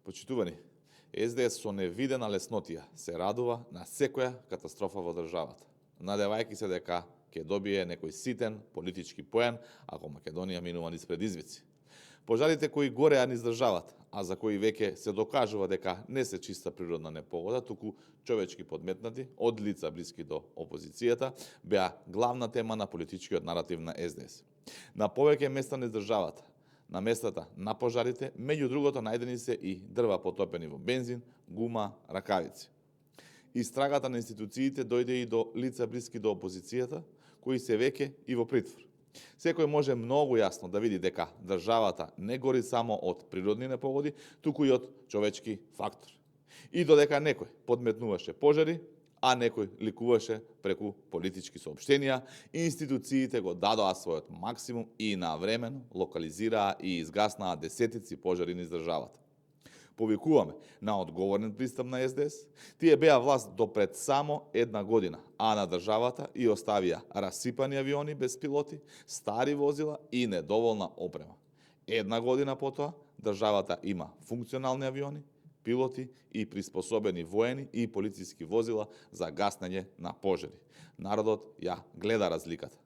Почитувани, СДС со невидена леснотија се радува на секоја катастрофа во државата, надевајќи се дека ќе добие некој ситен политички поен ако Македонија минува низ предизвици. Пожарите кои гореа низ државата, а за кои веќе се докажува дека не се чиста природна непогода, туку човечки подметнати од лица блиски до опозицијата, беа главна тема на политичкиот наратив на СДС. На повеќе места низ државата, на местата на пожарите, меѓу другото најдени се и дрва потопени во бензин, гума, ракавици. Истрагата на институциите дојде и до лица блиски до опозицијата, кои се веќе и во притвор. Секој може многу јасно да види дека државата не гори само од природни непогоди, туку и од човечки фактор. И додека некој подметнуваше пожари, а некој ликуваше преку политички соопштенија, институциите го дадоа својот максимум и навремено локализираа и изгаснаа десетици пожари низ државата. Повикуваме на одговорен пристап на СДС. Тие беа власт до пред само една година, а на државата и оставија расипани авиони без пилоти, стари возила и недоволна опрема. Една година потоа, државата има функционални авиони, пилоти и приспособени воени и полициски возила за гаснење на пожари. Народот ја гледа разликата.